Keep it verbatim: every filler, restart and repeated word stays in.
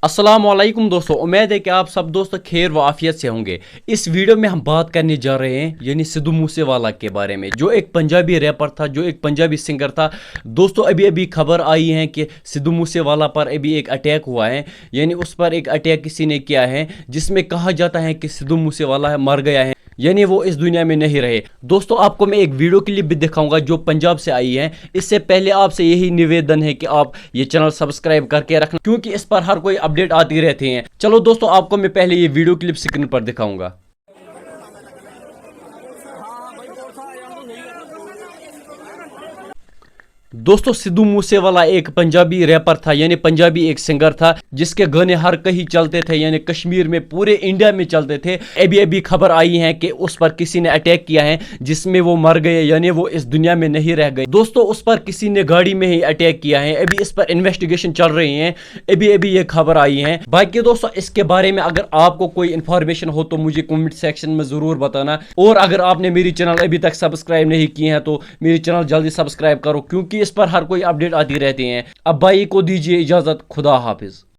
السلام علیکم دوستو، امید ہے کہ آپ سب دوست خیر و عافیت سے ہوں گے۔ اس ویڈیو میں ہم بات کرنے جا رہے ہیں یعنی سدھو موسے والا کے بارے میں، جو ایک پنجابی ریپر تھا، جو ایک پنجابی سنگر تھا۔ دوستو، ابھی ابھی خبر آئی ہے کہ سدھو موسے والا پر ابھی ایک اٹیک ہوا ہے، یعنی اس پر ایک اٹیک کسی نے کیا ہے، جس میں کہا جاتا ہے کہ سدھو موسے والا مر گیا ہے، یعنی وہ اس دنیا میں نہیں رہے۔ دوستو، آپ کو میں ایک ویڈیو کلپ بھی دکھاؤں گا جو پنجاب سے آئی ہے۔ اس سے پہلے آپ سے یہی نویدن ہے کہ آپ یہ چینل سبسکرائب کر کے رکھنا، کیونکہ اس پر ہر کوئی اپڈیٹ آتی رہتی ہیں۔ چلو دوستو، آپ کو میں پہلے یہ ویڈیو کلپ سکرین پر دکھاؤں گا۔ دوستو، سدھو موسے والا ایک پنجابی ریپر تھا، یعنی پنجابی ایک سنگر تھا، جس کے گانے ہر کہیں چلتے تھے، یعنی کشمیر میں، پورے انڈیا میں چلتے تھے۔ ابھی ابھی خبر آئی ہے کہ اس پر کسی نے اٹیک کیا ہے، جس میں وہ مر گئے، یعنی وہ اس دنیا میں نہیں رہ گئے۔ دوستو، اس پر کسی نے گاڑی میں ہی اٹیک کیا ہے۔ ابھی اس پر انویسٹیگیشن چل رہی ہے، ابھی ابھی یہ خبر آئی ہے۔ باقی دوستو، اس کے بارے میں اگر آپ کو کوئی انفارمیشن ہو تو مجھے کمنٹ سیکشن میں ضرور بتانا، اور اگر آپ نے میری چینل ابھی تک سبسکرائب نہیں کی ہے تو میری چینل جلدی سبسکرائب کرو، کیونکہ اس پر ہر کوئی اپڈیٹ آتی رہتی ہیں۔ اب بھائی کو دیجیے اجازت، خدا حافظ۔